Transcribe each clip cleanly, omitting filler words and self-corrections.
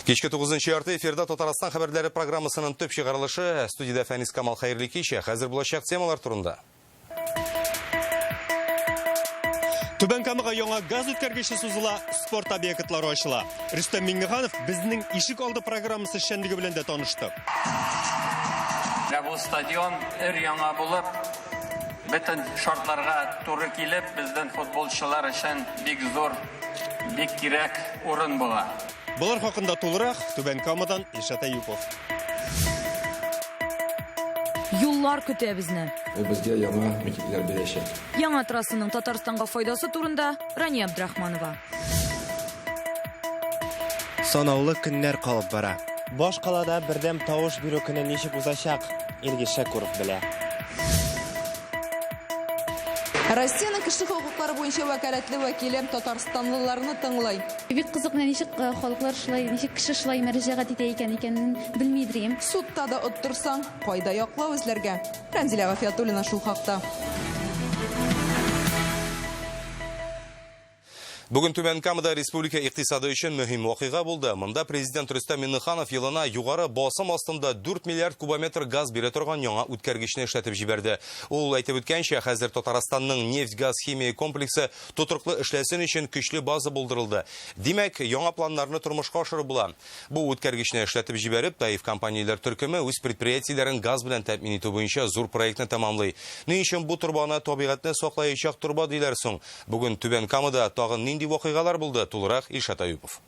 Кичке 9 ярты эфирда Татарстан хәбәрләре программасының төп чыгарылышы. Студиядә Фәнис Камал хәерле кич. Хәзер булачак темалар турында. Түбән Камага яңа газ үткәргече сузыла, спорт объектлары ачыла. Рөстәм Миңнеханов безнең ишек алды программасы эшчәнлеге белән дә танышты. Менә бу стадион өр-яңа булып, бөтен шартларга туры килеп, безнең футболчылар өчен бик зур, бик кирәк урын була. Болар хакында тулырак Түбән Камадан Илшат Әюпов. Юллар көтә безне. Ул безгә яңа мөмкинлекләр бирәчәк. Яңа трассаның Татарстанга файдасы турында Рания Абдрахманова. Санаулы көннәр калып бара. Баш калада бердәм тавыш бирү көне ничек узачак, Илгиз Шәкүров белә. Россиянең кеше хокуклары буенча вәкаләтле вәкиле татарстанлыларны тыңлый. Бик кызык, менә ничек э, халыклар шулай, ничек кеше шулай мөрәҗәгать итә икән икәнен белми идем. Судта да оттырсаң, кайда яклау эзләргә? Рәмзилә Гафиятуллина шул хакта. Бүген Түбән Камада республика икътисады өчен мөһим вакыйга булды. Монда президент Рөстәм Миңнеханов елына югары басым астында 4 миллиард кубометр газ бирә торган яңа үткәргечне эшләтеп җибәрде. Ул әйтеп үткәнчә, хәзер Татарстанның нефть-газ химия комплексы тотрыклы эшләсен өчен көчле база булдырылды. Димәк, яңа планнарны тормышка ашырып була. Бу үткәргечне эшләтеп җибәреп, ТАИФ компанияләр төркеме үз предприятиеләрен газ белән тәэмин итү буенча зур проектны тәмамлый. Ни өчен бу торбаны табигатьне саклаячак торба диләр соң? Бүген Түбән Камада тагын нинди вакыйгалар булды? Тулырак Илшат Аюпов.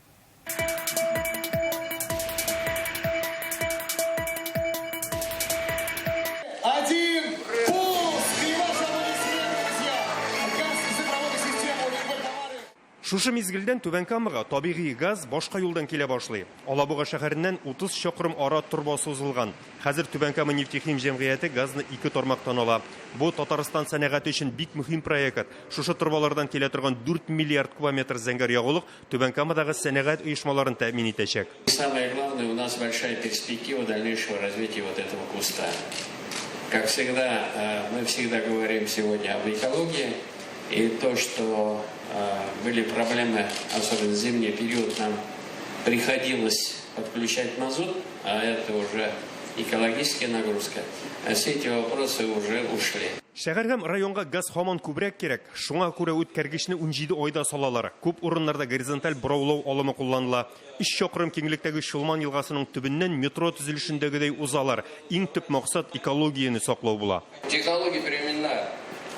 Один пуск! И ваши аплодисменты, друзья! Газ газопроводной системы Уренгой Товары. Шушы мизгелдән Түбән Камага табигый газ башка юлдан килә башлый. Алабуга шәһәреннән 30 чакрым ара торба сузылган. Хәзер Түбән Кама нефтехим җәмгыяте газны ике тармактан ала. Бу Татарстан сәнәгате өчен бик мөһим проект. Шушы торбалардан килә торган 4 миллиард кубометр зәңгәр ягулык Түбән Камадагы сәнәгать оешмаларын тәэмин итәчәк. Самое главное, у нас большая перспектива дальнейшего развития вот этого куста. Как всегда, мы всегда говорим сегодня об экологии. И то, что были проблемы, особенно в зимний период, нам приходилось подключать мазут, а это уже экологическая нагрузка. А все эти вопросы уже ушли. Шәһәр һәм районга газ һаман күбрәк кирәк. Шуңа күрә үткәргечне 17 айда салалар. Күп урыннарда горизонталь бораулау алымы кулланыла. 3 чакрым киңлектәге Чулман елгасының төбеннән метро төзелешендәгедәй узалар. Иң төп максат экологияне саклау була. Технология переменная.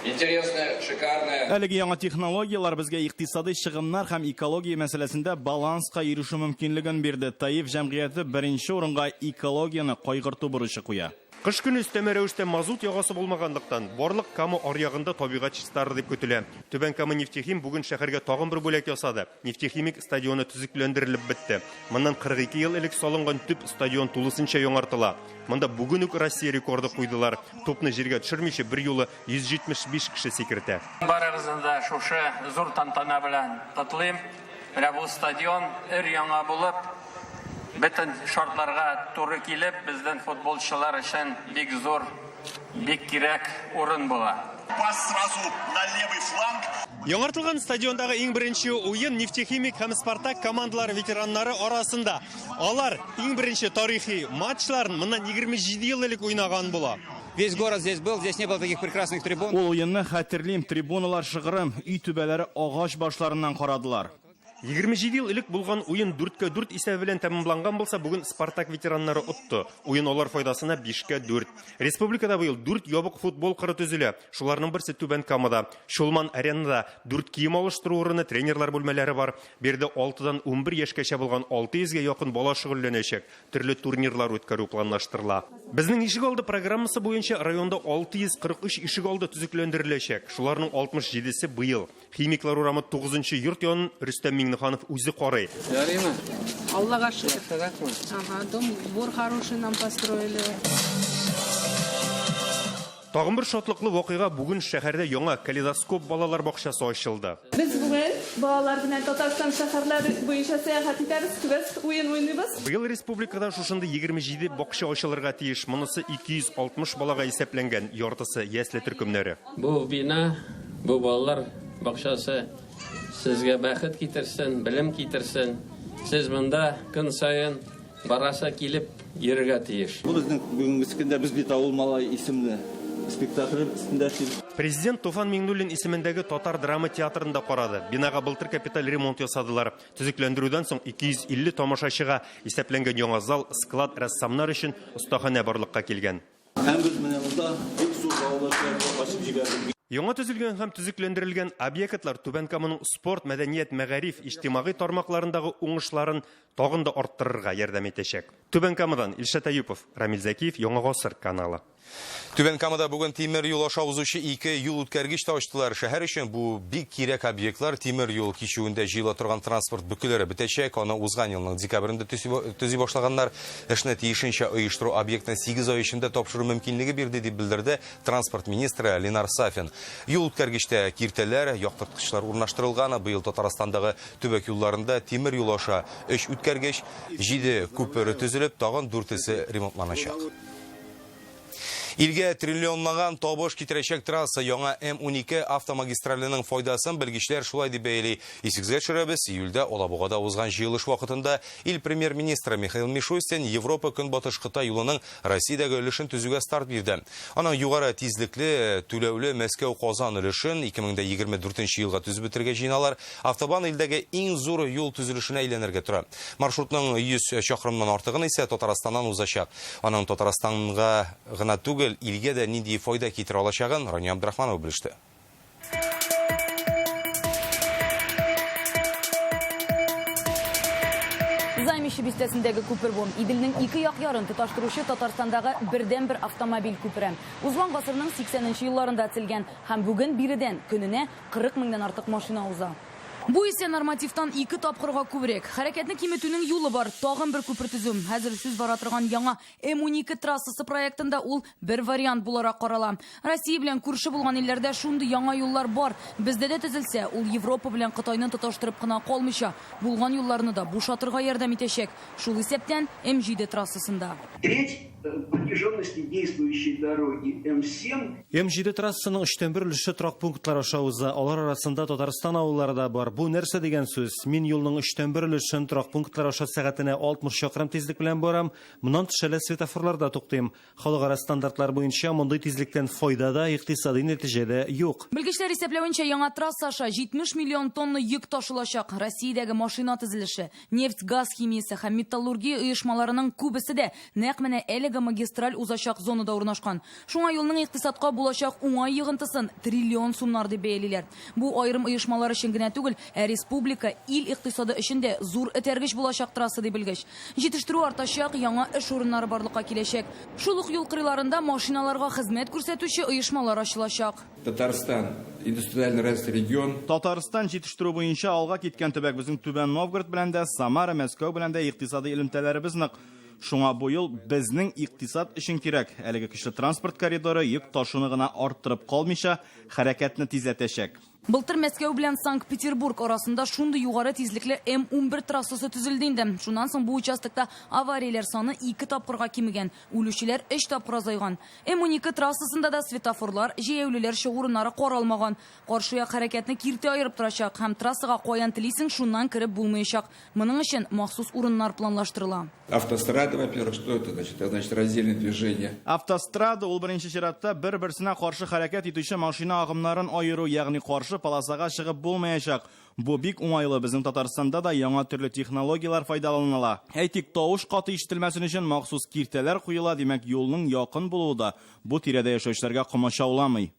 Интересная, шикарная. Әлеге яңа технологияләр безгә икътисадый чыгымнар һәм экология мәсьәләсендә баланска ирешү мөмкинлеген бирде. ТАИФ җәмгыяте беренче урынга экологияне кайгырту бурычы куя. Кыш көне өстәмә рәвештә мазут ягасы булмаганлыктан, барлык Кама аръягында табигать чистарыр дип көтелә. Түбән Кама нефтехим бүген шәһәргә тагын бер бүләк ясады. Нефтехимик стадионы төзекләндерелеп бетте. Моннан 42 ел элек салынган төп стадион тулысынча яңартыла. Монда бүген үк Россия рекорды куйдылар. Тупны җиргә төшермичә бер юлы 175 кеше сикертә. Барыгызны да шушы зур тантана белән котлыйм. Менә бу стадион өр-яңа булып, бөтен шартларга туры килеп, безнең футболчылар өчен бик зур, бик кирәк урын була. Пас сразу на левый фланг. Яңартылган стадиондагы иң беренче уен Нефтехимик һәм Спартак командалары ветераннары арасында. Алар иң беренче тарихи матчларын моннан 27 ел элек уйнаган була. Весь город здесь был, здесь не было таких прекрасных трибун. Ул уенны хәтерлим, трибуналар шыгрым, өй түбәләре агач башларыннан карадылар. 27 ел элек булган уен 4-кә 4 исәбе белән тәмамланган булса, бүген Спартак ветераннары отты. Уен алар файдасына 5-кә 4. Республикада быел 4 ябык футбол кыры төзелә. Шуларның берсе Түбән Камада. Чулман аренада 4 кием алыштыру урыны, тренерлар бүлмәләре бар. Биредә 6-дан 11 яшькәчә булган 600-гә якын бала шөгыльләнәчәк. Төрле турнирлар үткәрү планлаштырыла. Безнең ишек алды программасы буенча районда 643 ишек алды төзекләндереләчәк. Шуларның 67-се быел. Химиклар урамы 9 йорт янын Рөстәм Миңнеханов үзе карый. Ярыймы? Аллага шөкер. Яхшыракмы? Ага, дом, двор хороший нам построили. Тагын бер шатлыклы вакыйга бүген шәһәрдә яңа калейдоскоп балалар бакчасы ачылды. Без бүген балалар белән Татарстан шәһәрләре буенча сәяхәт итәбез, квест уен уйныйбыз. Быел республикада шушындый 27 бакча ачылырга тиеш. Монысы 260 балага исәпләнгән, яртысы ясле төркемнәре. Бу бина, бу балалар бакчасы сезгә бәхет китерсен, белем китерсен. Сез монда көн саен барасы килеп йөрергә тиеш. Бу безнең бүгенге көндә Без бит авыл малае исемле спектакль өстендә эшлибез. Президент Туфан Миңнуллин исемендәге татар драма театрында карады. Бинага былтыр капиталь ремонт ясадылар. Төзекләндерүдән соң 250 тамашачыга исәпләнгән яңа зал, склад, рәссамнар өчен остаханә барлыкка килгән. Һәм без менә монда бик зур балалар театры ачып җибәрдек. Яңа төзелгән һәм төзекләндерелгән объектлар Түбән Каманың спорт, мәдәният, мәгариф, иҗтимагый тармакларындагы уңышларын тагын да арттырырга ярдәм итәчәк. Түбән Камадан Илшат Әюпов, Рамил Зәкиев, Яңа Гасыр каналы. Түбән Камада бүген тимер юл аша узучы ике юл үткәргеч тә ачтылар. Шәһәр өчен бу бик кирәк объектлар. Тимер юл кичүендә җыела торган транспорт бөкеләре бетәчәк. Аны узган елның декабрендә төзи башлаганнар. Эшне тиешенчә оештыру объектны 8 ай эчендә тапшыру мөмкинлеге бирде, дип белдерде транспорт министры Ленар Сафин. Юл үткәргечтә киртәләр, яктырткычлар урнаштырылган. Быел Татарстандагы төбәк юлларында тимер юл аша 3 үткәргеч, 7 күпер төзелеп, тагын 4-се ремонтланачак. Илгә триллионлаган табыш китерәчәк трасса яңа М12 автомагистраленең файдасын белгечләр шулай дип бәяли. Исегезгә төшерәбез, июльдә Алабугада узган җыелыш вакытында ил премьер-министры Михаил Мишустин Европа Көнбатыш Кытай юлының Россиядәге өлешен төзүгә старт бирде. Аның югары тизлекле түләүле Мәскәү-Казан өлешен 2024 елга төзеп бетерергә җыеналар. Автобан илдәге иң зур юл төзелешенә әйләнергә тора. Маршрутның 100 чакрымнан артыгын исә Татарстаннан узачак. Аның Татарстанга гына түгел, илгә дә нинди файда китерә алачагын Рания Абдрахманова белеште. Займище бистәсендәге күпер бу. Иделнең ике як ярын тоташтыручы Татарстандагы бердәнбер автомобиль күпере. Узган гасырның 80 елларында төзелгән һәм бүген биредән көненә 40 меңнән артык машина уза. Бу исә нормативтан ике тапкырга күбрәк. Хәрәкәтне киметүнең юлы бар. Тагын бер күпер төзү. Хәзер сүз бара торган яңа М12 трассасы проектында ул бер вариант буларак карала. Россия белән күрше булган илләрдә шундый яңа юллар бар. Бездә дә төзелсә, ул Европа белән Кытайны тоташтырып кына калмыйча, булган юлларны да бушатырга ярдәм итәчәк. Шул исәптән М7 трассасында. Треть протяженности действующей дороги М7. М7 трассасының өчтән бер өлеше торак пунктлар аша уза. Алар арасында Татарстан авыллары да бар. Бу нәрсә дигән сүз? Мин юлның өчтән бер өлешен торак пунктлар аша сәгатенә 60 чакрым тизлек белән барам. Моннан тыш әле светофорларда туктыйм. Халыкара стандартлар буенча мондый тизлектән файда да, икътисади нәтиҗә дә юк. Белгечләр исәпләвенчә, яңа трасса аша 70 миллион тонна йөк ташылачак. Россиядәге машина төзелеше, нефть-газ химиясе һәм металлургия оешмаларының күбесе дә нәкъ менә әлеге магистраль узачак зонада урнашкан. Шуңа юлның икътисадка булачак уңай йогынтысын триллион сумнар дип бәялиләр. Бу аерым оешмалар өчен генә түгел, ә республика, ил икътисады өчен дә зур этәргеч булачак трасса, ди белгеч. Җитештерү артачак, яңа эш урыннары барлыкка киләчәк. Шул ук юл кырыйларында машиналарга хезмәт күрсәтүче оешмалар ачылачак. Татарстан индустриально развитый регион. Татарстан җитештерү буенча алга киткән төбәк. Безнең Түбән Новгород белән дә, Самара, Мәскәү белән дә икътисади элемтәләребез нык. Шуңа бу юл безнең икътисад өчен кирәк. Әлеге көчле транспорт коридоры йөк ташуны гына арттырып калмыйча, хәрәкәтне тизләтәчәк. Былтыр Мәскәү белән Санкт-Петербург арасында шундый югары тизлекле М11 трассасы төзелде инде. Шуннан соң бу участокта аварияләр саны 2 тапкырга кимегән, үлүчеләр 3 тапкыр азайган. М12 трассасында да светофорлар, җәяүлеләр чыгу урыннары каралмаган. Каршы як хәрәкәтне киртә аерып торачак һәм трассага каян телисең, шуннан кереп булмаячак. Моның өчен махсус урыннар планлаштырыла. Автострада, во-первых, что это значит? Это значит раздельное движение. Автострада ул беренче чиратта бер-берсенә каршы хәрәкәт итүче машина агымнарын аеру, ягъни каршы полосага чыгып булмаячак. Бу бик уңайлы. Безнең Татарстанда да яңа төрле технологияләр файдаланыла. Әйтик, тавыш каты ишетелмәсен өчен махсус киртәләр куела, димәк, юлның якын булуы да бу тирәдә яшәүчеләргә комачауламый.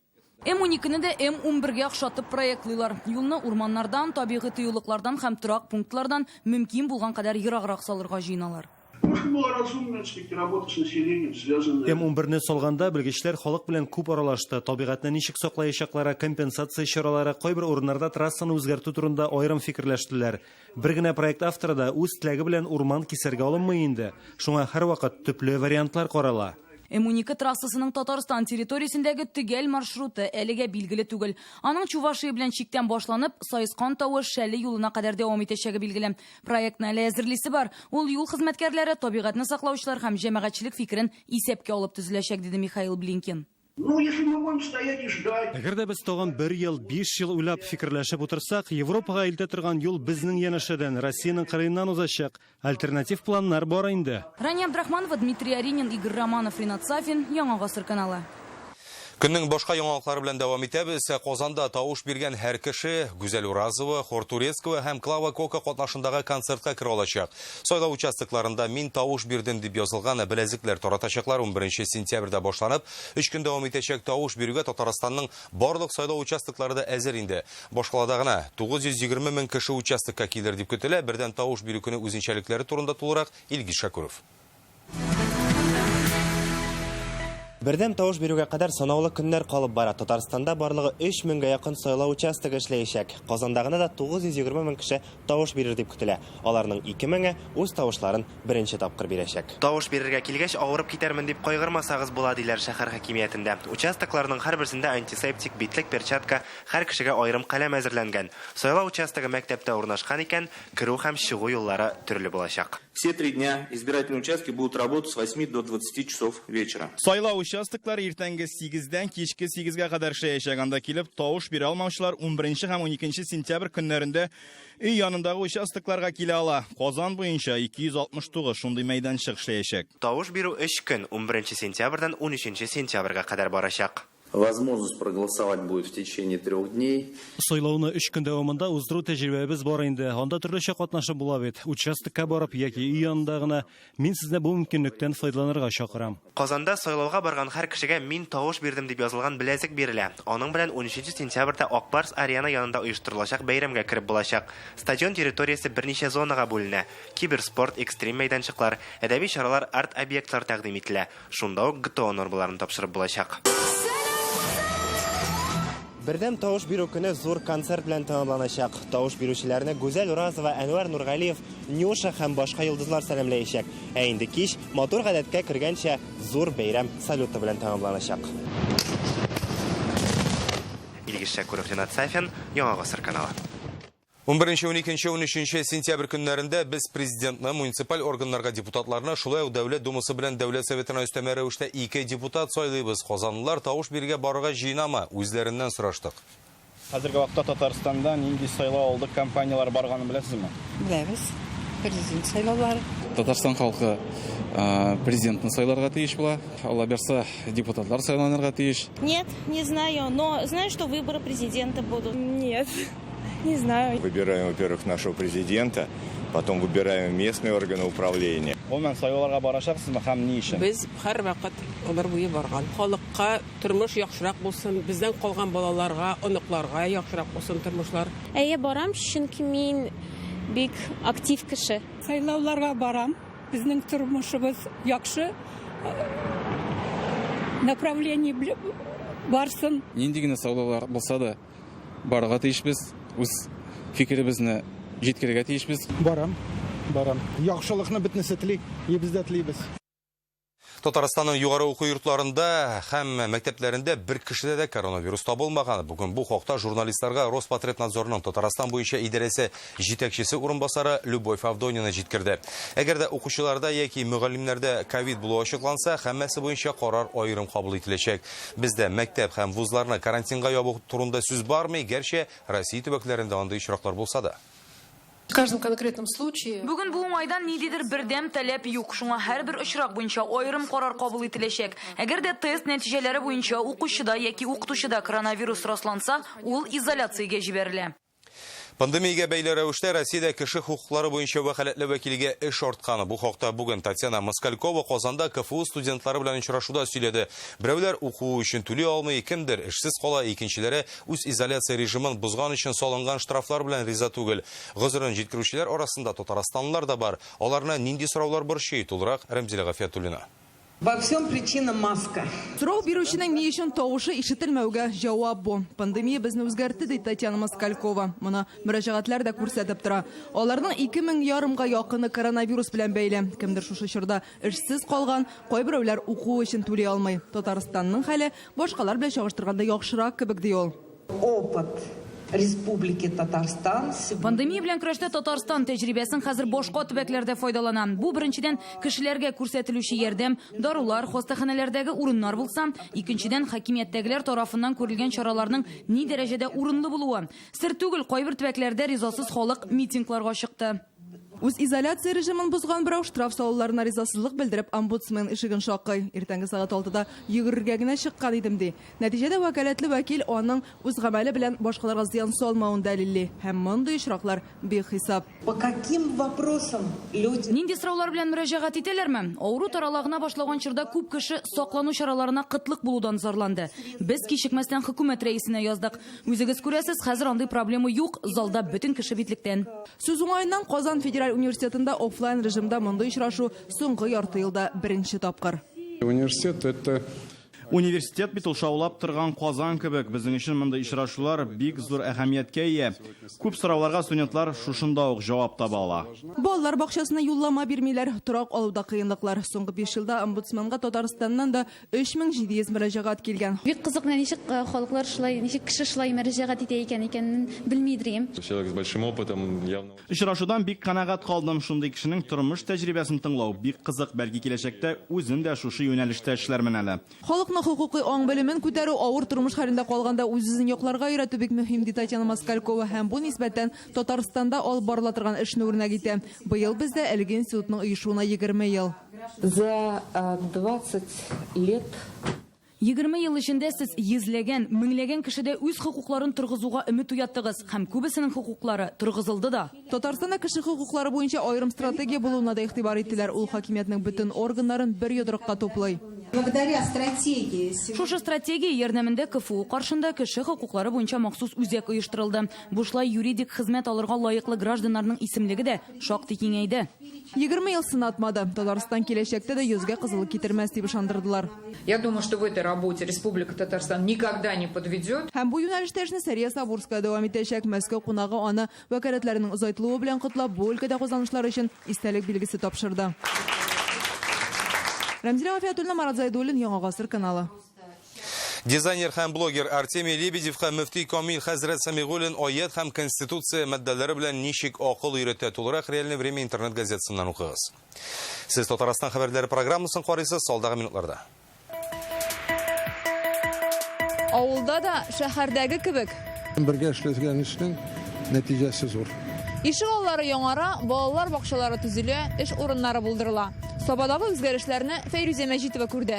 М12-не дә М11-гә охшатып проектлыйлар. Юлны урманнардан, табигый тыюлыклардан һәм торак пунктлардан мөмкин булган кадәр ераграк салырга җыеналар. Была разумная, так сказать, работа с населением, связанная. М11-не салганда белгечләр халык белән күп аралашты. Табигатьне ничек саклаячаклары, компенсация чаралары, кайбер урыннарда трассаны үзгәртү турында аерым фикерләштеләр. Бер генә проект авторы да үз теләге белән урман кисәргә алынмый инде. Шуңа һәрвакыт төпле вариантлар карала. М12 трассасының Татарстан территориясендәге төгәл маршруты әлегә билгеле түгел. Аның Чувашия белән чиктән башланып, Саескан тавы Шәле юлына кадәр дәвам итәчәге билгеле. Проектны әле әзерлисе бар. Ул юл хезмәткәрләре, табигатьне саклаучылар һәм җәмәгатьчелек фикерен исәпкә алып төзеләчәк, диде Михаил Блинкин. Ну, если мы будем стоять и ждать. Әгәр дә без тагын бер ел, 5 ел уйлап фикерләшеп утырсак, Европага илтә торган юл безнең янәшәдән, Россиянең кырыеннан узачак. Альтернатив планнар бар инде. Рания Абдрахманова, Дмитрий Аринин, Игорь Романов, Ринат Сафин, Яңа гасыр каналы. Көннең башка яңалыклары белән дәвам итәбез. Казанда тавыш биргән һәр кеше Гүзәл Уразова, Хор Турецкого һәм Клава Кока катнашындагы концертка керә алачак. Сайлау участокларында мин тавыш бирдем дип язылган беләзекләр таратачаклар. 11 сентябрьдә башланып, 3 көн дәвам итәчәк тавыш бирүгә Татарстанның барлык сайлау участоклары да әзер инде. Башкалада гына 920 мең кеше участокка килер дип көтелә. Бердәм тавыш бирү көне үзенчәлекләре турында тулырак Илгиз Шакуров. Бердәм тавыш бирүгә кадәр санаулы көннәр калып бара. Татарстанда барлыгы 3 меңгә якын сайлау участогы эшләячәк. Казанда гына да 920 мең кеше тавыш бирер дип көтелә. Аларның 2 меңе үз тавышларын беренче тапкыр бирәчәк. Тавыш бирергә килгәч, авырып китәрмен дип кайгырмасагыз була, диләр шәһәр хакимиятендә. Участокларның һәрберсендә антисептик, битлек, перчатка, һәр кешегә аерым каләм әзерләнгән. Сайлау участогы мәктәптә урнашкан икән, керү һәм чыгу юллары төрле булачак. Все 3 дня избирательные участки будут работать с 8 до 20 часов вечера. Сайлау участоклары иртәнге 8-дән кичке 8-гә кадәр эшләячәк. Анда килеп тавыш бирә алмаучылар 11 һәм 12 сентябрь көннәрендә өй янындагы участокларга килә ала. Казан буенча 269 шундый мәйданчык эшләячәк. Тавыш бирү 3 көн, 11 сентябрьдән 13 сентябрьгә кадәр барачак. Возможность проголосовать будет в течение 3 дней. Сайлауны 3 көн дәвамында уздыру тәҗрибәбез бар инде. Анда төрлечә катнашып була бит. Участокка барып яки өй янында гына. Мин сезне бу мөмкинлектән файдаланырга чакырам. Казанда сайлауга барган һәр кешегә мин тавыш бирдем дип язылган беләзек бирелә. Аның белән 13 сентябрьдә Ак Барс Арена янында оештырылачак бәйрәмгә кереп булачак. Стадион территориясе берничә зонага бүленә. Киберспорт, экстрим мәйданчыклар, әдәби чаралар, арт-объектлар тәкъдим ителә. Шунда ук ГТО нормаларын тапшырып булачак. Бердәм тавыш бирү көне зур концерт белән тәмамланачак. Тавыш бирүчеләрне Гүзәл Уразова, Әнвәр Нургалиев, Нюша һәм башка йолдызлар сәламләячәк. Ә инде кич матур гадәткә кергәнчә зур бәйрәм салюты белән тәмамланачак. Илгиз Шәкүров, Ринат Сафин, Яңа гасыр каналы. 11, 12, 13 сентябрь көннәрендә без президентны, муниципаль органнарга депутатларны, шулай ук Дәүләт Думасы белән Дәүләт Советына өстәмә рәвештә 2 депутат сайлыйбыз. Казанлылар тавыш бирергә барырга җыенамы? Үзләреннән сораштык. Хәзерге вакытта Татарстанда нинди сайлау алды кампанияләр барганын беләсезме? Беләбез. Президент сайлаулары. Татарстан халкы президентны сайларга тиеш була. Алла бирса, депутатлар сайланырга тиеш. Нет, не знаю, но знаю, что выборы президента будут. Нет. Не знаю. Выбираем, во-первых, нашего президента, потом выбираем местные органы управления. Гомумән, сайлауларга барачаксызмы һәм ни өчен? Без һәрвакыт гомер буе барган. Халыкка тормыш яхшырак булсын, бездән калган балаларга, оныкларга яхшырак булсын тормышлар. Әйе, барам, чөнки мин бик актив кеше. Сайлауларга барам. Безнең тормышыбыз яхшы направление барсын. Нинди генә сайлаулар булса да, барырга тиешбез, үз фикеребезне җиткерергә тиешбез. Барам, барам. Яхшылыкны бөтенесе тели, без дә телибез. Татарстанның югары уку йортларында һәм мәктәпләрендә бер кешедә дә коронавирус табылмаган. Бүген бу хакта журналистларга Роспотребнадзорның Татарстан буенча идарәсе җитәкчесе урынбасары Любовь Авдонина җиткерде. Әгәр дә укучыларда яки мөгаллимнәрдә ковид булуы ачыкланса, һәммәсе буенча карар аерым кабул ителәчәк. Бездә мәктәп һәм вузларны карантинга ябу турында сүз бармый, гәрчә Россия төбәкләрендә андый очраклар булса да. В каждом конкретном случае. Бүген бу уңайдан ниндидер бердәм таләп юк. Шуңа һәрбер очрак буенча аерым карар кабул ителәчәк. Әгәр дә тест нәтиҗәләре буенча укучыда яки укытучыда коронавирус расланса, ул изоляциягә җибәрелә. Пандемиягә бәйле рәвештә Россиядә кеше хокуклары буенча вәкаләтле вәкилгә эш арткан. Бу хакта бүген Татьяна Москалькова Казанда КФУ студентлары белән очрашуда сөйләде. Берәүләр уку өчен түли алмый, кемдер эшсез кала, икенчеләре үз изоляция режимын бозган өчен салынган штрафлар белән риза түгел. Гозерен җиткерүчеләр арасында татарстанлылар да бар. Аларны нинди сораулар борчый? Тулырак Рәмзилә Гафиятуллина. Во всем причина маска. Сорау бирүченең ни өчен тавышы ишетелмәүгә җавап бу. Пандемия безне үзгәртте, ди Татьяна Москалькова. Моны мөрәҗәгатьләр дә күрсәтеп тора. Аларның 2500-га якыны коронавирус белән бәйле. Кемдер шушы чорда эшсез калган, кайберәүләр уку өчен түли алмый. Татарстанның хәле башкалар белән чагыштырганда яхшырак кебек, ди ул. Опыт Республики Татарстан. Пандемия белән көрәштә Татарстан тәҗрибәсен хәзер башка төбәкләр дә файдалана. Бу беренчедән кешеләргә күрсәтелүче ярдәм, дарулар, хастаханәләрдәге урыннар булса, икенчедән хакимияттәгеләр тарафыннан күрелгән чараларның ни дәрәҗәдә урынлы булуы. Сер түгел, кайбер төбәкләрдә ризасыз халык митингларга чыкты. Үз изоляция режимын бозган берәү штраф салуларына ризасызлык белдереп омбудсмен ишеген шакый. Иртәнге сәгать 6да йөгерергә генә чыккан идем ди. Нәтиҗәдә вәкаләтле вәкил аның үз гамәле белән башкаларга зыян салмавын дәлилли. Һәм мондый очраклар бихисап. По каким вопросам люди... Нинди сораулар белән мөрәҗәгать итәләрме? Авыру тарала гына башлаган чорда күп кеше саклану чараларына кытлык булудан зарланды. Без кичекмәстән хөкүмәт рәисенә яздык. Үзегез күрәсез, хәзер андый проблема юк, залда бөтен кеше битлектән. Сүз уңаеннан Казан федераль университетында офлайн режимда мондый очрашу соңгы ярты елда беренче тапкыр. Университет это Университет бит ул шаулап торган Казан кебек. Безнең өчен мондый очрашулар бик зур әһәмияткә ия. Күп сорауларга студентлар шушында ук җавап таба ала. Балалар бакчасына юллама бирмиләр, торак алуда кыенлыклар. Соңгы 5 елда омбудсменга Татарстаннан да 3700 мөрәҗәгать килгән. Бик кызык, менә ничек халыклар шулай, ничек кеше шулай мөрәҗәгать итә икән икәнен белмидер идем. Человек с большим опытом явно. Очрашудан бик канәгать калдым. Шундый кешенең тормыш тәҗрибәсен тыңлау бик кызык. Бәлки киләчәктә үзем дә шушы юнәлештә эшләрмен әле. Халыкның хокукый аң-белемен күтәрү, авыр тормыш хәлендә калганда үз-үзен якларга өйрәтү бик мөһим, ди Татьяна Москалькова. Һәм бу нисбәттән Татарстанда алып барыла торган эшне үрнәк итә. Быел бездә әлеге институтның оешуына 20 ел. За 20 лет 20 ел эчендә сез йөзләгән, меңләгән кешедә үз хокукларын торгызуга өмет уяттыгыз, һәм күбесенең хокуклары торгызылды да. Татарстанда кеше хокуклары буенча аерым стратегия булуына да игътибар иттеләр. Ул хакимиятнең бөтен органнарын бер йодрыкка туплый. Благодаря стратегии Шушы стратегия ярдәмендә КФУ каршында кеше хокуклары буенча махсус үзәк оештырылды. Бушлай юридик хезмәт алырга лаеклы гражданнарның исемлеге дә шактый киңәйде. 20 ел сынатмады. Татарстан киләчәктә дә йөзгә кызыллык китермәс дип ышандырдылар. Я думаю, что в этой работе Республика Татарстан никогда не подведет. Һәм бу юнәлештә эшне Сәрия Сабурская дәвам итәчәк. Мәскәү кунагы аны вәкаләтләренең озайтылуы белән котлап, бу өлкәдә казанышлары өчен истәлек билгесе тапшырды. Рәмзилә Гафиятуллина, Марат Зайдуллин, Яңа Гасыр каналы. Дизайнер һәм блогер Артемий Лебедевка мөфти Камил хәзрәт Сәмигуллин аят һәм конституция маддәләре белән ничек акыл өйрәтә, тулырак Реальное время интернет газетасыннан укыгыз. Сез Татарстан хәбәрләре программасын карыйсыз, алдагы минутларда. Авылда да шәһәрдәге кебек. Бергә эшләгән эшнең нәтиҗәсе зур. Ишек аллары яңара, балалар бакчалары төзелә, эш урыннары булдырыла. Сабадагы үзгәрешләрне Фәйрүзә Мәҗитова күрде.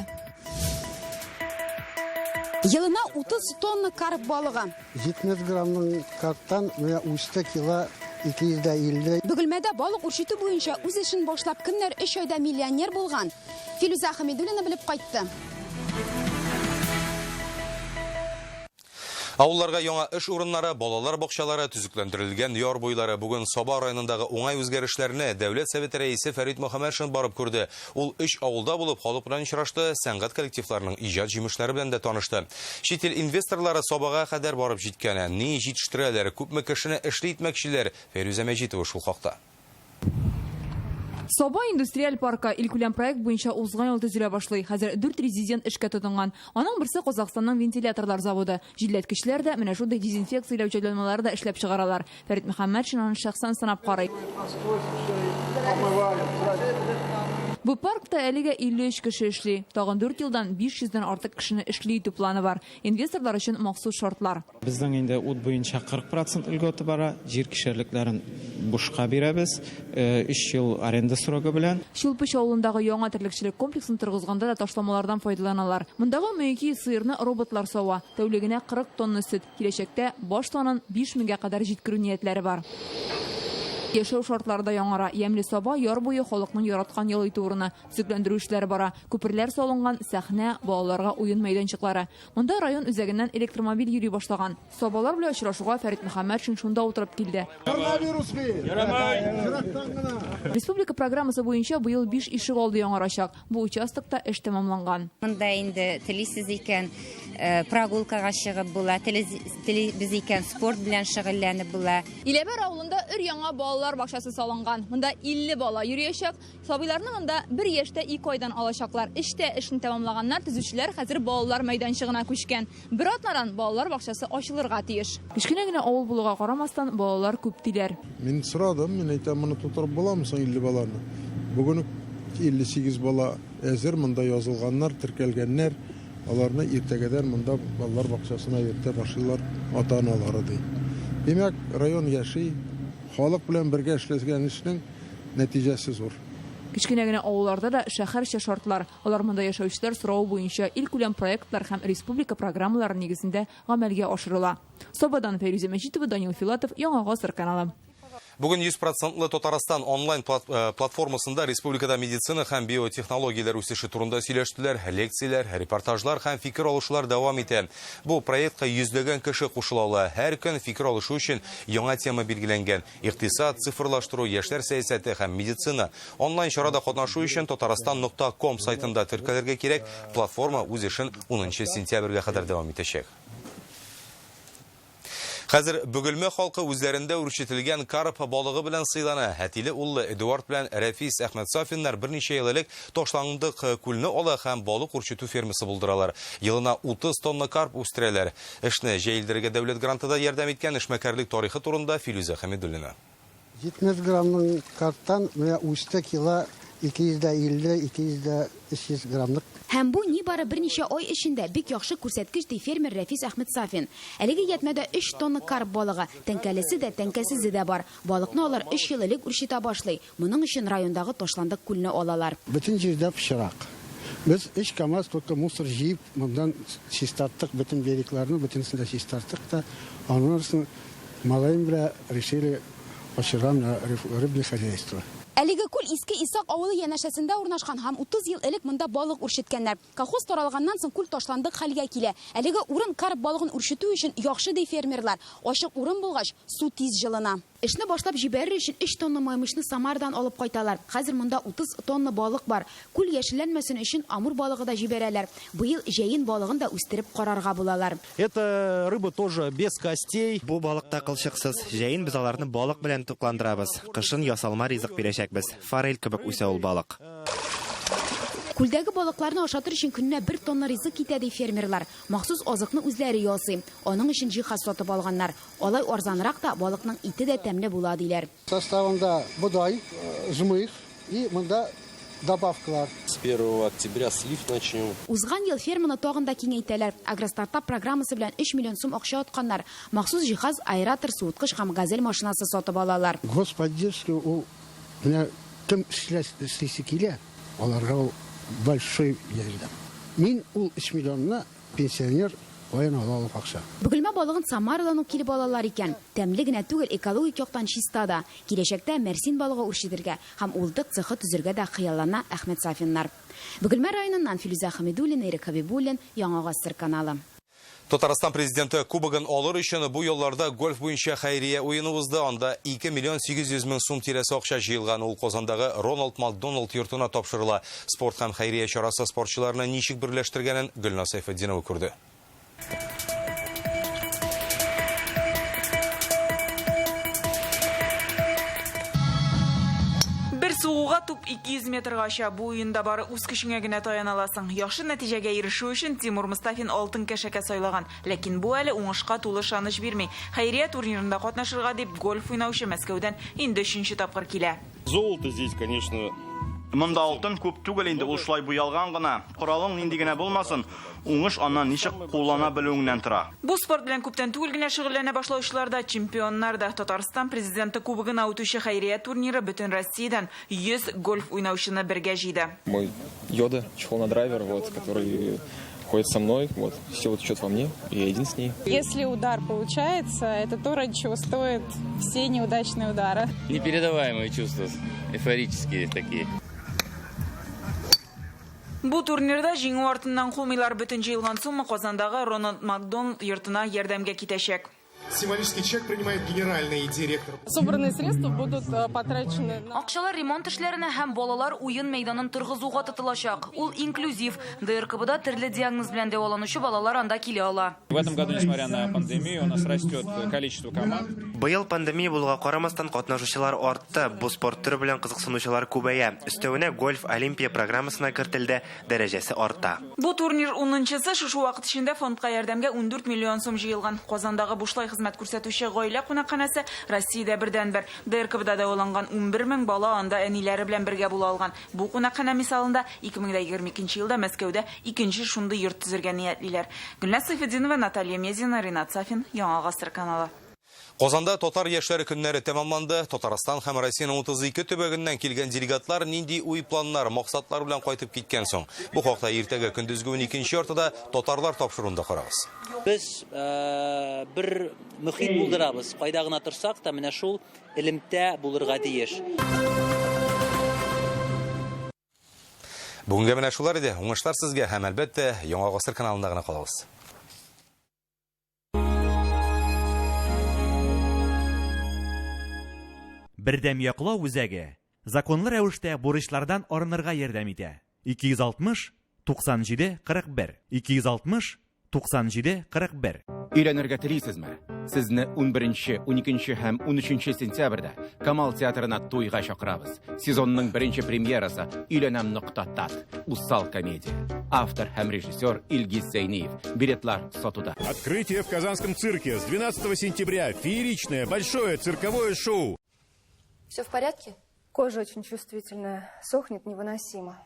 Елына 30 тонна карп балыгы. 70 граммның карптан менә үсте кило 250. Бөгелмәдә балык үрчетү буенча үз эшен башлап кемнәр 3 айда миллионер булган? Филүзә Хәмидуллина белеп кайтты. Авылларга яңа эш урыннары, балалар бакчалары, төзекләндерелгән яр буйлары. Бүген Саба районындагы уңай үзгәрешләрне Дәүләт Советы рәисе Фәрит Мөхәммәтшин барып күрде. Ул 3 авылда булып халык белән очрашты, сәнгать коллективларының иҗат җимешләре белән дә танышты. Чит ил инвесторлары Сабага кадәр барып җиткән. Ни җитештерәләр, күпме кешене эшле итмәкчеләр? Фәйрүзә Мәҗитова шул хакта. Саба индустриаль паркы илкүләм проект буенча узган ел төзелә башлый. Хәзер 4 резидент эшкә тотынган. Аның берсе Казахстанның вентиляторлар заводы. Җилләткечләр дә, менә шундый дезинфекцияләү җайланмалары да эшләп чыгаралар. Фәрит Мөхәммәтшин аны шәхсән сынап карый. Бу паркта әлегә 53 кеше эшли. Тагын 4 елдан 500дән артык кешене эшли итү планы бар. Инвесторлар өчен махсус шартлар. Безнең инде ут буенча 40% льгота бара, җир кишәрлекләрен бушка бирәбез, 3 ел аренда срогы белән. Чулпыч авылындагы яңа терлекчелек комплексын торгызганда да ташламалардан файдаланалар. Мондагы 1200 сыерны роботлар сава. Тәүлегенә 40 тонна сөт. Киләчәктә баш санын 5000гә кадәр җиткерү ниятләре бар. Яшәү шартлары да яңара. Ямьле Саба яр буе халыкның яраткан ял итү урыны. Төзекләндерү эшләре бара. Күперләр салынган, сәхнә, балаларга уен мәйданчыклары. Монда район үзәгеннән электромобиль йөри башлаган. Сабалар белән очрашуга Фәрит Мөхәммәтшин шунда утырып килде. Республика программасы буенча быел 5 ишек алды яңарачак. Бу участокта эш тәмамланган. Монда инде телисез икән, Прогулкага чыгып була, телибез икән, спорт белән шөгыльләнеп була. Иләбәр авылында өр-яңа балалар бакчасы салынган. Монда 50 бала йөриячәк. Сабыйларны монда 1 яшьтә 2 айдан алачаклар. Эштә эшне тәмамлаганнар, төзүчеләр хәзер балалар мәйданчыгына күчкән. Бер атнадан балалар бакчасы ачылырга тиеш. Кечкенә генә авыл булуга карамастан, балалар күп диләр. Мин сорадым, мин әйтәм, моны тутырып буламы соң 50 баланы? Бүген үк 58 бала әзер, монда язылганнар, теркәлгәннәр. Аларны иртәгәдән монда балалар бакчасына йөртә башлыйлар ата-аналары ди. Димәк, район яши, халык белән бергә эшләгән эшнең нәтиҗәсе зур. Кечкенә генә авылларда да шәһәрчә шартлар. Алар монда яшәүчеләр соравы буенча илкүләм проектлар һәм республика программалары нигезендә гамәлгә ашырыла. Сабадан Фәйрүзә Мәҗитова, Данил Филатов, Яңа Гасыр каналы. Бүген 100% Татарстан онлайн платформасында республикада медицина һәм биотехнологияләр үсеше турында сөйләштеләр, лекцияләр, репортажлар һәм фикер алышулар дәвам итә. Бу проектка йөзләгән кеше кушыла ала. Һәр көн фикер алышу өчен яңа тема билгеләнгән. Икътисад, цифрлаштыру, яшьләр сәясәте һәм медицина. Онлайн чарада катнашу өчен татарстан.ком сайтында теркәлергә кирәк. Платформа үз эшен 10 сентябрьгә кадәр дәвам итәчәк. Хәзер Бөгелмә халкы үзләрендә үрчетелгән карп балыгы белән сыйлана. Әтиле уллы Эдуард белән Рәфис Әхмәтсафиннар берничә ел элек ташландык күлне ала һәм балык үрчетү фермасы булдыралар. Елына 30 тонна карп үстерәләр. Эшне җәелдерергә дәүләт гранты да ярдәм иткән эшмәкәрлек тарихы турында Филүзә Хәмидуллина. 70 граммның карптан менә үсте кило 250, 200 граммлык. Һәм бу нибары берничә ай эчендә бик яхшы күрсәткеч, ди фермер Рәфис Әхмәтсафин. Әлеге ятмәдә 3 тонна карп балыгы, тәңкәлесе дә, тәңкәсезе дә бар. Балыкны алар 3 ел элек үрчетә башлый. Моның өчен райондагы ташландык күлне алалар. Бөтен җирдә пычрак. Без 3 КАМАЗ только мусор җыеп, моннан чистарттык, бөтен берегларны, бөтенесен дә чистарттык та. Аннан соң малаем белән решили ачырга рыбное хозяйство. Әлеге күл Иске Исак авылы янәшәсендә урнашкан һәм 30 ел элек монда балык үрчеткәннәр. Колхоз таралганнан соң күл ташландык хәлгә килә. Әлеге урын карп балыгын үрчетү өчен яхшы, ди фермерлар. Ачык урын булгач, су тиз җылына. Эшне башлап җибәрер өчен 3 тонна маймышны Самардан алып кайталар. Хәзер монда 30 тонна балык бар. Күл яшелләнмәсен өчен амур балыгы да җибәрәләр. Быел җәен балыгын да үстереп карарга булалар. Эта рыба тоже без костей. Бу балык та кылчыксыз. Җәен без аларны балык белән тукландырабыз. Кышын ясалма ризык бирәчәкбез. Форель кебек үсә ул балык. Күлдәге балыкларны ашатыр өчен көненә 1 тонна ризык китә, ди фермерлар. Махсус азыкны үзләре ясый. Аның өчен җиһаз сатып алганнар. Алай арзанрак та, балыкның ите дә тәмле була, диләр. Составында бодай, жмых и монда добавкалар. С 1 октября слив начнем. Узган ел ферманы тагын да киңәйтәләр. Агростартап программасы белән 3 миллион сум акча отканнар. Махсус җиһаз, аэратор, суыткыч һәм газель машинасы сатып алалар. Господдержка ул менә кем эшләсе килә, аларга ул большой ярдәм. Мин ул 3 миллионны пенсионер каян ала алып акча. Бөгелмә балыгын Самарадан ук килеп алалар икән. Тәмле генә түгел, экологик яктан чиста да. Киләчәктә мәрсин балыгы үрчетергә һәм уылдык цехы төзергә дә хыяллана Әхмәтсафиннар. Бөгелмә районыннан Филүзә Хәмидуллина, Ирек Хәбибуллин, Яңа Гасыр каналы. Татарстан президенты кубогын алыр өчен бу елларда гольф буенча хәйрия уены узды. Анда 2 миллион 800 мең сум тирәсе акча җыелган. Ул Казандагы Рональд Макдоналд йортына тапшырыла. Спорт һәм хәйрия чарасы спортчыларны ничек берләштергәнен Гөлназ Сәйфетдинова күрде. Бер сугуга туп 200 метрга оча. Бу уенда бары үз көчеңә генә таяна аласың. Яхшы нәтиҗәгә ирешү өчен Тимур Мустафин алтын кәшәкә сайлаган. Ләкин бу әле уңышка тулы ышаныч бирми. Хәйрия турнирында катнашырга дип гольф уйнаучы Мәскәүдән инде 3нче тапкыр килә. Золото здесь, конечно, Монда алтын күп түгел инде, ул шулай буялган гына. Коралың нинди генә булмасын, уңыш аннан ничек куллана белүеңнән тора. Бу спорт белән күптән түгел генә шөгыльләнә башлаучылар да, чемпионнар да. Татарстан президенты кубогына үтүче хәйрия турниры бөтен Россиядән 100 гольф уйнаучыны бергә җыйды. Мой Йода, чехол на драйвер, который ходит со мной, все течет во мне, я один с ней. Если удар получается, это то, ради чего стоят все неудачные удары. Непередаваемые чувства, эйфорические такие. Бу турнирда җиңү артыннан кумыйлар. Бөтен җыелган сумма Казандагы Рональд Макдоналд йортына ярдәмгә китәчәк. Символический чек принимает генеральный директор. Собранные средства будут э, потрачены на... Акчалар ремонт эшләренә һәм балалар уен мәйданын торгызуга тотылачак. Ул инклюзив. ДРКБда төрле диагноз белән дәваланучы балалар анда килә ала. В этом году, несмотря на пандемию, у нас растет количество команд. Быел пандемия булуга карамастан, катнашучылар артты. Бу спорт төре белән кызыксынучылар күбәя. Өстәвенә, гольф Олимпия программасына кертелде, дәрәҗәсе арта. Бу турнир унынчысы. Шушы вакыт эчендә фондка ярдәмгә 14 миллион сум җыелган. Казандагы бушлай хезмәт күрсәтүче гаилә кунакханәсе Россиядә бердәнбер. ДРКБда дәваланган 11 мең бала анда әниләре белән бергә була алган. Бу кунакханә мисалында 2022 елда Мәскәүдә икенче шундый йорт төзергә ниятлиләр. Гөлназ Сайфетдинова, Наталья Мезина, Ринат Сафин, Яңа Гасыр каналы. Казанда татар яшьләре көннәре тәмамланды. Татарстан һәм Россиянең 32 төбәгеннән килгән делегатлар нинди уй-планнар, максатлар белән кайтып киткән соң? Бу хакта иртәгә көндезге 12 яртыда татарлар тапшыруында карагыз. Без э, бер мөхит булдырабыз. Кайда гына торсак та, менә шул элемтә булырга тиеш. Бүгенгә менә шулар иде. Уңышлар сезгә һәм әлбәттә, Яңа гасыр каналында гына калыгыз. Бердәм яклау үзәге законлы рәвештә бурычлардан арынырга ярдәм итә. 260 97 41 260 97 41. Өйләнергә телисезме? Сезне 11, 12 һәм 13 сентябрьдә Камал театрына туйга чакырабыз. Сезонның беренче премьерасы Өйләнәм нокта тат. Усал комедия. Автор һәм режиссер Илгиз Зәйниев. Билетлар сатуда. Открытие в Казанском цирке с 12 сентября. Фееричное, большое цирковое шоу. Все в порядке? Кожа очень чувствительная, сохнет невыносимо.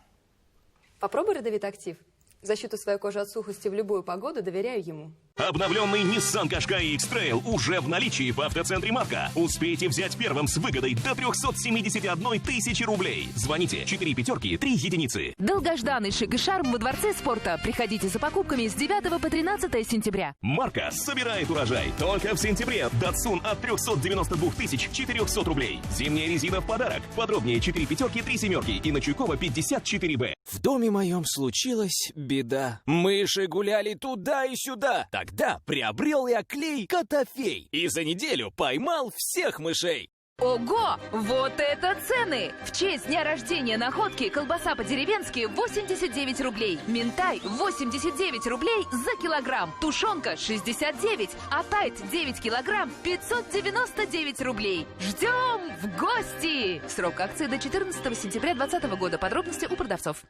Попробуй Родовит Актив. Защиту своей кожи от сухости в любую погоду доверяю ему. Обновленный Nissan Qashqai X-Trail уже в наличии в автоцентре Марка. Успейте взять первым с выгодой до 371 тысячи рублей. Звоните 4 пятерки 3 единицы. Долгожданный шик и шарм во Дворце спорта. Приходите за покупками с 9 по 13 сентября. Марка собирает урожай. Только в сентябре Datsun от 392 400 рублей. Зимняя резина в подарок. Подробнее 4 пятерки 3 семерки и на Чуйкова 54Б. В доме моем случилась беда. Мыши гуляли туда и сюда. Тогда приобрел я клей Котофей. И за неделю поймал всех мышей. Ого! Вот это цены! В честь дня рождения находки колбаса по-деревенски 89 рублей, минтай 89 рублей за килограмм, тушенка 69, а тайт 9 килограмм 599 рублей. Ждем в гости! Срок акции до 14 сентября 2020 года. Подробности у продавцов.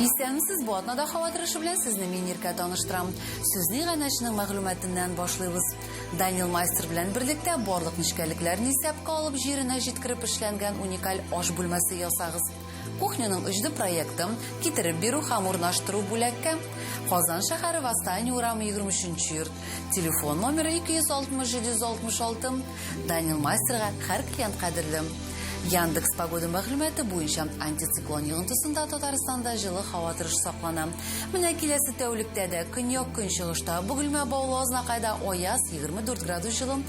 Исәнмесез, бу атнада һава торышы белән сезне мин Иркә таныштырам. Сүзне иганәченең мәгълүматыннан башлыйбыз. Данил Мастер белән берлектә барлык нечкәлекләрне исәпкә алып җиренә җиткереп эшләнгән уникаль аш бүлмәсе ясагыз. Кухняның 3D проекты, китереп бирү һәм урнаштыру бүләккә. Казан шәһәре Восстание урамы 23 йорт. Телефон номеры 260 766. Данил Мастерга һәр клиент кадерле. Яндекс погода мәгълүматы буенча антициклон йогынтысында Татарстанда җылы һава торышы саклана. Менә киләсе тәүлектә дә көньяк көнчыгышта Бөгелмә Баулы Азнакайда аяз 24 градус җылы,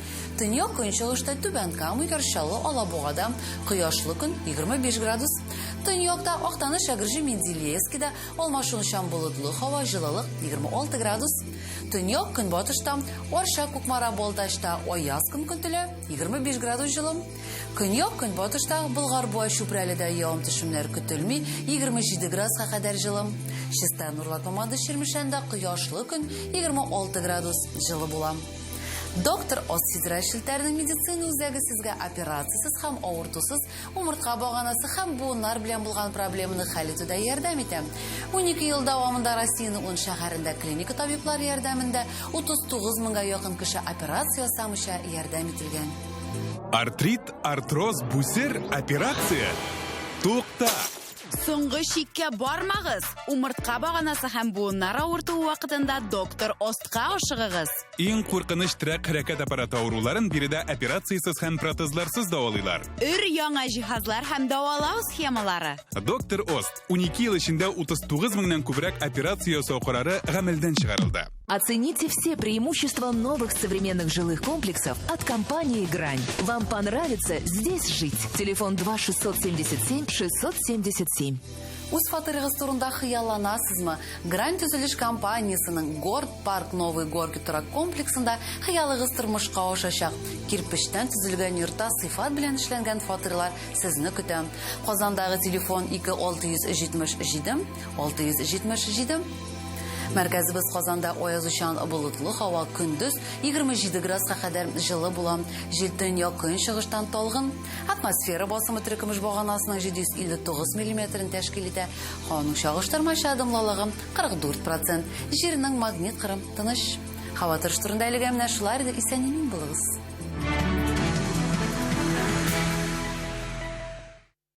төньяк көнчыгышта Түбән Кама, Яр Чаллы, Алабугада кояшлы көн 25 градус. Төньякта Актаныш, Әгерҗе, Менделеевскида алмашынучан болытлы һава, җылылык 26 градус. Төньяк көнбатышта Арча, Кукмара, Балтачта аяз көн көтелә, 25 градус җылы. Көньяк көнбатышта Болгар буа Чүпрәледә явым-төшемнәр көтелми, 27 градуска кадәр җылы. Чистай Нурлат Мамадыш Чирмешәндә кояшлы көн, 26 градус җылы була. Доктор Оз федераль челтәренең медицина үзәге сезгә операциясез һәм авыртусыз умыртка баганасы һәм буыннар белән булган проблеманы хәл итүдә ярдәм итә. 12 ел дәвамында Россиянең 10 шәһәрендә клиника табиблары ярдәмендә 39 меңгә якын кеше операция ясамыйча ярдәм ителгән. Артрит, артроз, бүсер, операция. Тукта! Соңгы чиккә бармагыз! Умыртка баганасы һәм буыннар авыртуы вакытында доктор Остка ашыгыгыз. Иң куркыныч терәк хәрәкәт аппараты авыруларын биредә операциясез һәм протезларсыз дәвалыйлар. Өр яңа җиһазлар һәм дәвалау схемалары. Доктор Ост 12 ел эчендә 39 меңнән күбрәк операция ясау карары гамәлдән чыгарылды. Оцените все преимущества новых современных жилых комплексов от компании «Грань». Вам понравится здесь жить. Телефон 2 677 677. Үз фатирыгыз турында хыялланасызмы? Грань төзелеш компаниясенең Горд Парк Новый Горки торак комплексында хыялыгыз тормышка ашачак. Кирпечтән төзелгән йортта сыйфат белән эшләнгән фатирлар сезне көтә. Казандагы телефон 2 677 677. Мәркәзебез Казанда аязучан болытлы һава, көндез 27 градуска кадәр җылы була. Җил төньяк көнчыгыштан талгын. Атмосфера басымы терекөмеш баганасының 759 миллиметрын тәшкил итә. Һаваның чагыштырмача дымлылыгы 44 процент. Җирнең магнит кыры тыныч. Һава торышы турында әлегә менә шулар иде. Исән-имин булыгыз.